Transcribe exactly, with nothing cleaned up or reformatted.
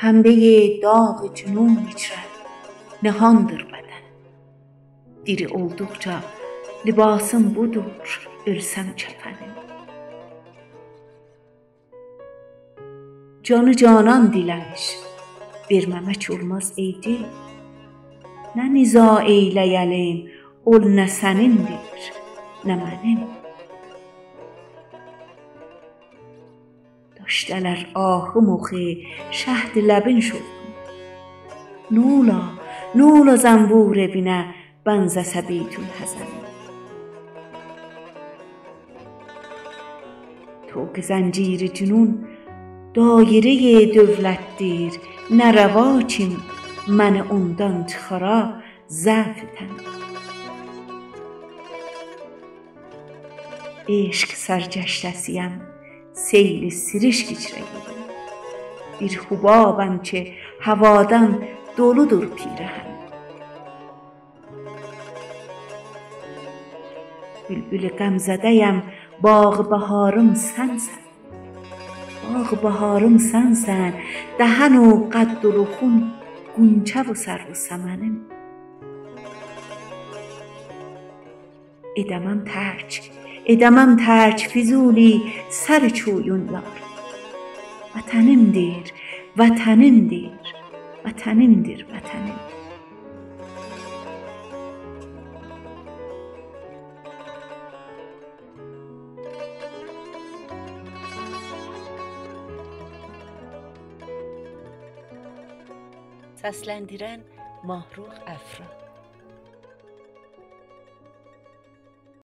پنبه‌ی داغ جنون ایچره نهاندیر بدن. دیری اولدوقجا لباسیم بودور، اؤلسم کفنیم. جانی جانان دیله‌میش، وئرمه‌مک اولماز ای دل. نه نزاع ائیله‌یه‌لیم، اول نه سنیندیر، نه منیم. داش دلر آهیم اوخو، شهد لبین شوخو. نولا، نولا زنبور ائوینه بنزه‌سه بیت‌الحزنیم. طوق زنجیر جنون دایره‌ی دولتدیر، نه روا کیم منی اوندان چیخارا ضعف تنیم. عشق سرگشته‌سی‌یم، سیل سرشک ایچره گئدیم. بیر حبابم کی هوادان دولودور پیرهنیم. بلبل غمزده‌یم، باغ بهاریم سنسن. باغ بهاریم سنسن، دهن و قد و رخون غنچه و سرو سمنیم. ائده‌مم ترک، ائده‌مم ترک فضولی، سر کویون یار. وطنیمدیر، وطنیمدیر، وطنیمدیر، وطنیم. سسلندیرن ماهرخ افرا.